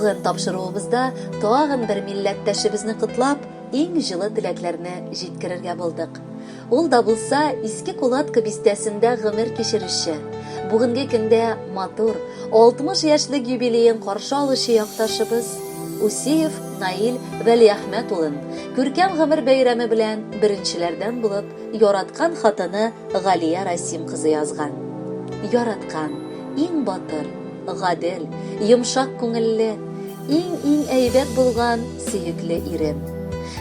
Бүген тапшыруыбызда тагын бер милләттәшебезне котлап, иң җылы теләкләрне җиткерергә булдык. Ул да булса Иске Кулатка бистәсендә гомер кичерүче, бүгенге көндә матур 60 яшьлек юбилеен каршы алучы якташыбыз Усеев Наил Вәлиәхмәт улын күркәм гомер бәйрәме белән беренчеләрдән булып яраткан хатыны Галия Расим кызы язган. Яраткан, иң батыр, гадел, йомшак күңелле, иң-иң әйбәт булган сөекле ирем.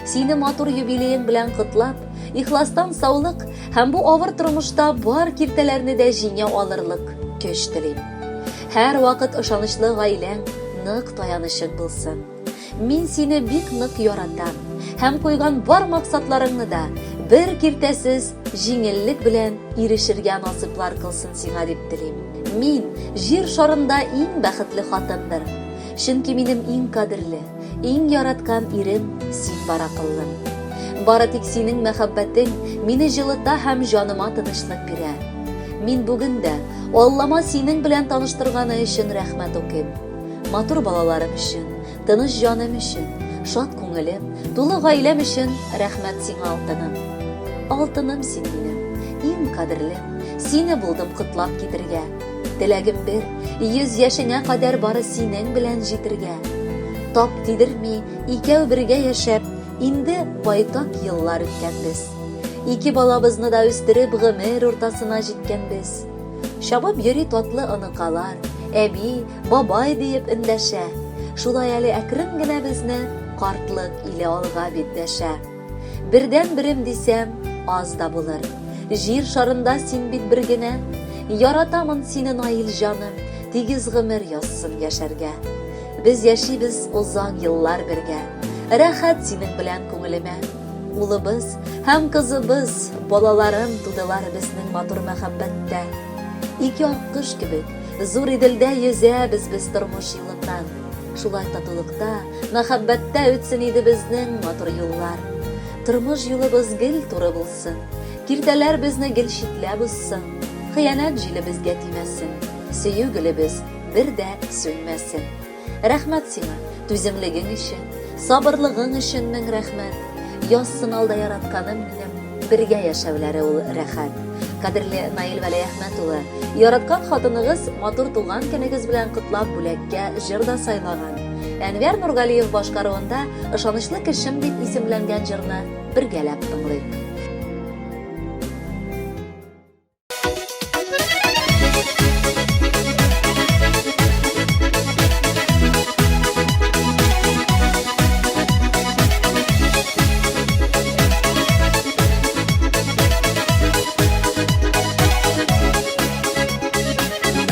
Сине матур юбилеең белән котлап, ихластан саулык һәм бу авыр тормышта бар киртәләрне дә җиңә алырлык көч телим. Һәрвакыт ышанычлы гаиләң, нык таянычың булсын. Мин сине бик нык яратам һәм куйган бар максатларыңны да бер киртәсез җиңеллек белән ирешергә насыйплар кылсын сиңа дип телим. Мин җир шарында иң бәхетле хатындыр. Чөнки минем иң кадерле, иң яраткан ирем син бар акыллым. Бары тик синең мәхәббәтең мине җылыта һәм җаныма тынычлык бирә. Мин бүген дә Аллама синең белән таныштырганы өчен рәхмәт укыйм. Матур балаларым өчен, тыныч җаным өчен, шат күңелем, тулы гаиләм өчен рәхмәт сиңа, алтыным. Алтыным син минем, иң кадерлем, сине булдым котлап китергә. Теләгем бер, 100 яшеңә кадәр бары синең белән җитергә. Тап тидерми, икәү бергә яшәп, инде байтак еллар үткәнбез. Ике балабызны да үстереп, гомер уртасына җиткәнбез. Чабып йөри татлы оныкалар, әби, бабай диеп эндәшә. Шулай әле әкрен генә безне картлык иле алга бит дәшә. Бердән берем дисәм, аз да булыр. Җир шарында син бит бер генә. Яратамын сине, Наил җаным, тигез гомер язсын яшәргә. Без яшибез озак еллар бергә. Рәхәт синең белән күңелемә. Улыбыз һәм кызыбыз, балаларым тудылар безнең матур мәхәббәттә. Ике аккош кебек, зур Иделдә йөзәбез без тормыш юлыннан. Шулай татулыкта, мәхәббәттә үтсен иде безнең матур юллар. Тормыш юлыбыз гел туры булсын, киртәләр безне гел читләп узсын, хыянәт җиле безгә тимәсен, сөю гөлебез бер дә сүнмәсен. Рәхмәт сиңа, түземлегең өчен, сабырлыгың өчен мең рәхмәт. Язсын алда яратканым минем, бергә яшәүләре ул рәхәт. Кадерле Наил Вәлиәхмәт улы, яраткан хатыныгыз матур туган көнегез белән котлап бүләккә җыр да сайлаган. Әнвәр Нургалиев башкаруында Ышанычлы кешем дип исемләнгән җырны бергәләп тыңлыйк.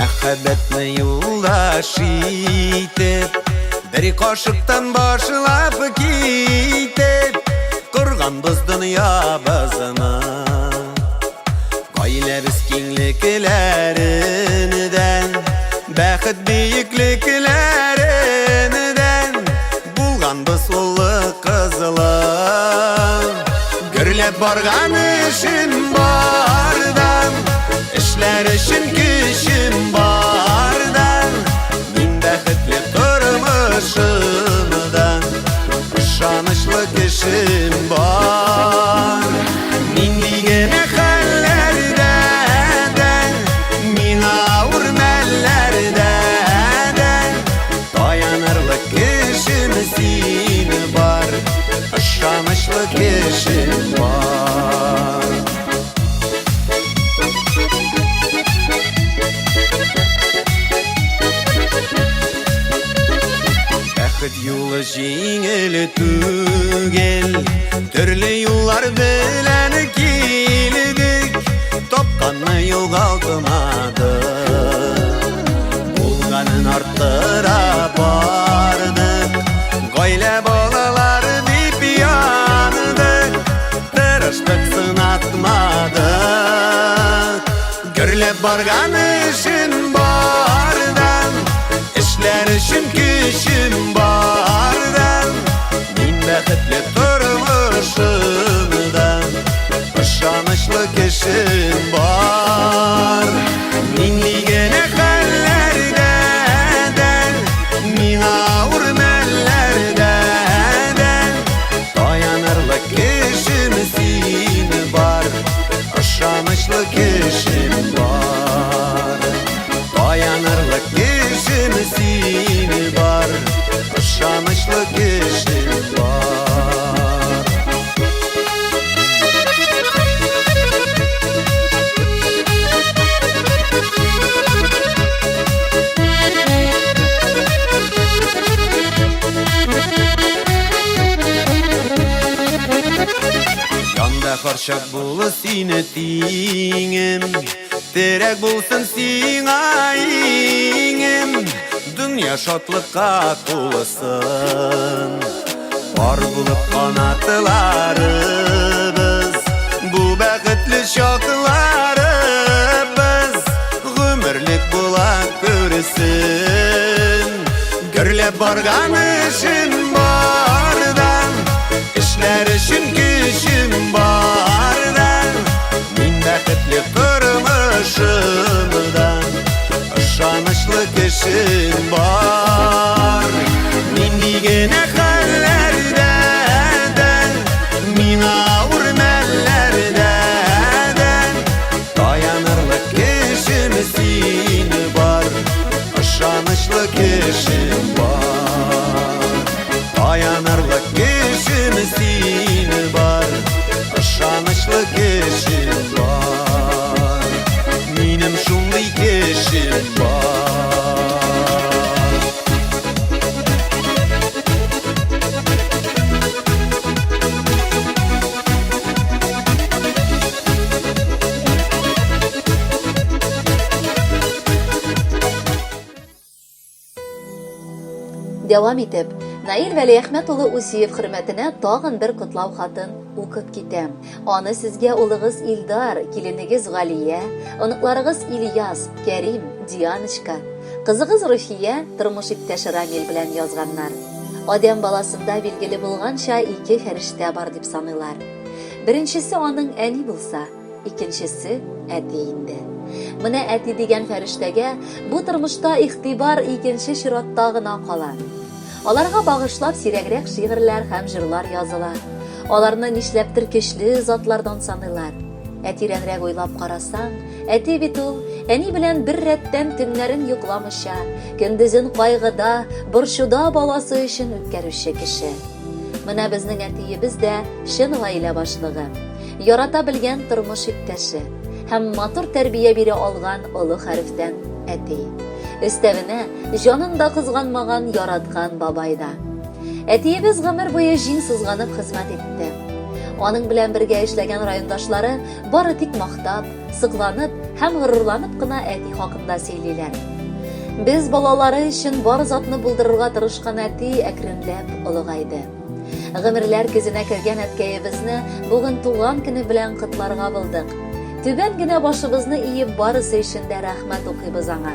Мәхәббәтне юлдаш итеп, бер кашыктан башлап китеп, корганбыз дөньябызны. Гаиләбез киңлекләреннән, бәхет биеклекләреннән булганбыз улы кызлы. Гөрләп барган эшем бардан, эшләр өчен көчем бардан, мин бәхетле тормышымдан, ышанычлы кешем бар. Нинди генә хәлләрдә дә, миңа авыр мәлләрдә дә, таянырлык кешем син бар, ышанычлы кешем бар. Бәхет юлы җиңел түгел, төрле юллар белән килдек, тапканны югалтмадык. Булганын арттыра бардык, гаилә балалар дип яндык, тырыштык сынатмадык. Гөрләп барган эшем бардан, эшләр өчен көчем бардан, мин бәхетле тормышымдан, ышанычлы кешем бар. Нинди генә хәлләрдә дә, миңа авыр Һәрчак булыр сине тиңем, Терәк булсын сиңа иңем, Дөнья шатлыкка тулысын. Пар булып канатларыбыз, Бу бәхетле чакларыбыз Гомерлек була күрсен. Гөрләп барган эшем бардан, Эшләр өчен көчем бардан, Мин бәхетле тормышымдан, Ышанычлы кешем бар. Нинди генә хәлләрдә дә, Миңа авыр мәлләрдә дә, Таянырлык кешем син бар, Ышанычлы кешем бар. Таянырлык кешем син бар, Ышанычлы кешем бар. Минем шундый кешем бар. Дәвам итеп, Наил Вәлиәхмәт улы Усиев хөрмәтенә тагын бер котлау хатын укып китәм. Аны сезгә улыгыз Илдар, киленегез Галия, оныкларыгыз Ильяс, Кәрим, Дианочка, кызыгыз Руфия, тормыш иптәше Рамил белән язганнар. Адәм баласында билгеле булганча ике фәрештә бар дип саныйлар. Беренчесе аның әни булса, икенчесе әти инде. Менә әти дигән фәрештәгә бу тормышта игътибар икенче чиратта гына кала. Аларга багышлап сирәгрәк шигырьләр һәм җырлар языла. Аларны нишләптер көчле затлардан саныйлар. Ә тирәнрәк уйлап карасаң, әти бит ул әни белән бер рәттән төннәрен йокламыйча, көндезен кайгыда, борчуда баласы өчен үткәрүче кеше. Менә безнең әтиебез дә чын гаилә башлыгы. Ярата белгән тормыш иптәше һәм матур тәрбия бирә алган олы хәрефтән әти. Өстәвенә, җанын да кызганмаган яраткан бабай да. Әтиебез гомер буе җиң сызганып хезмәт итте. Аның белән бергә эшләгән райондашлары бары тик мактап, сокланып һәм горурланып кына әти хакында сөйлиләр. Без балалары өчен бар затны булдырырга тырышкан әти әкренләп олыгайды. Гомерләр көзенә кергән әткәебезне бүген туган көне белән котларга булдык. Түбән генә башыбызны иеп барысы өчен дә рәхмәт укыйбыз аңа.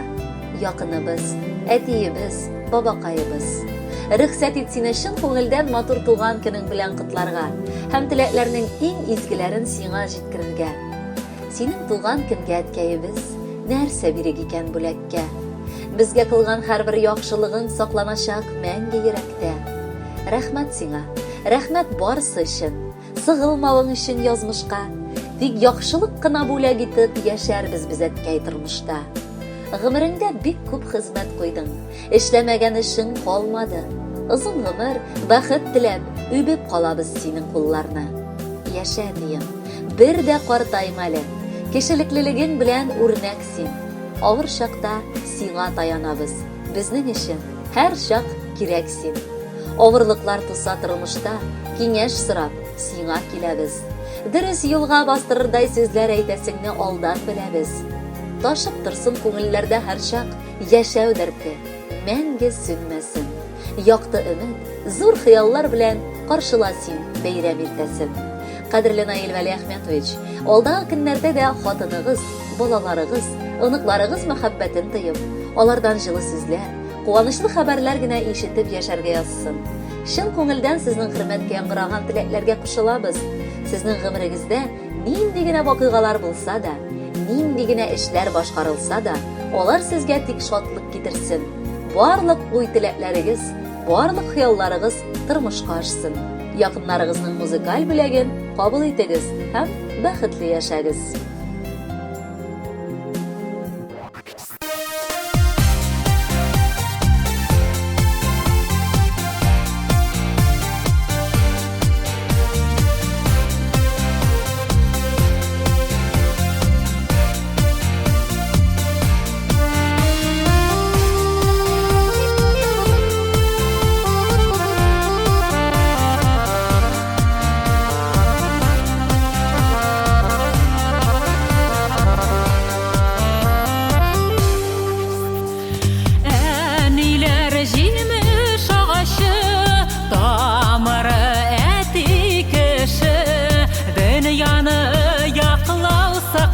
Якыныбыз, әтиебез, бабакаебыз. Рөхсәт ит сине чын күңелдән матур туган көнең белән котларга һәм теләкләрнең иң изгеләрен сиңа җиткерергә. Синең туган көнгә әткәебез нәрсә бирик икән бүләккә? Безгә кылган һәрбер яхшылыгың сакланачак мәңге йөрәктә. Рәхмәт сиңа, рәхмәт барысы өчен, сыгылмавың өчен язмышка. Тик яхшылык кына бүләк итеп яшәрбез без әткәй тормышта. Гомереңдә бик күп хезмәт куйдың, эшләмәгән эшең калмады. Озын гомер, бәхет теләп, үбеп калабыз синең кулларны. Яшә, әтием, бер дә картайма әле. Кешелеклелегең белән үрнәк син. Авыр чакта сиңа таянабыз. Безнең өчен һәрчак кирәк син. Авырлыклар туса тормышта, киңәш сорап, сиңа киләбез. Дөрес юлга бастырырдай сүзләр әйтәсеңне алдан беләбез. Ташып торсын күңелләрдә һәрчак яшәү дәрте, мәңге сүнмәсен. Якты өмет, зур хыяллар белән каршыла син бәйрәм иртәсен. Кадерле Наил Вәлиәхмәтович, алдагы көннәрдә дә хатыныгыз, балаларыгыз, оныкларыгыз мәхәббәтен тоеп, алардан җылы сүзләр, куанычлы хәбәрләр генә ишетеп яшәргә язсын. Чын күңелдән сезнең хөрмәткә яңгыраган теләкләргә кушылабыз. Сезнең гомерегездә нинди генә вакыйгалар булса да, нинди генә эшләр башкарылса да, алар сезгә тик шатлык китерсен. Барлык уй-теләкләрегез, барлык хыялларыгыз тормышка ашсын. Якыннарыгызның музыкаль бүләген кабул итегез һәм бәхетле яшәгез!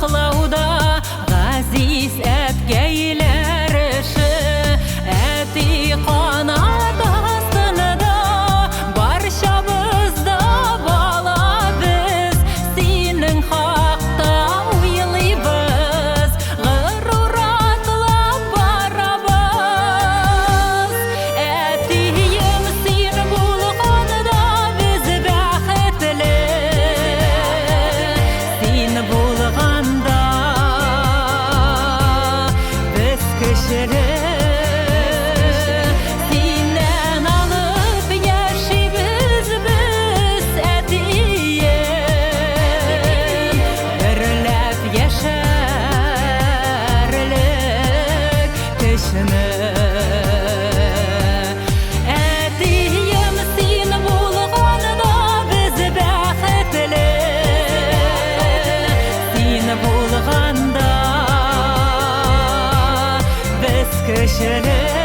саклауда Газиз әткәйләр эше. Әти канат астында Барчабыз да бала без. Синең хакта уйлыйбыз, Горур атлап барабыз. Әтием, син булганда без бәхетле. Син булганда без көчле. Синнән алып яшибез без, әтием. Берләп яшәрлек көчне. Әтием, син булганда без бәхетле. Син булганда без көчле.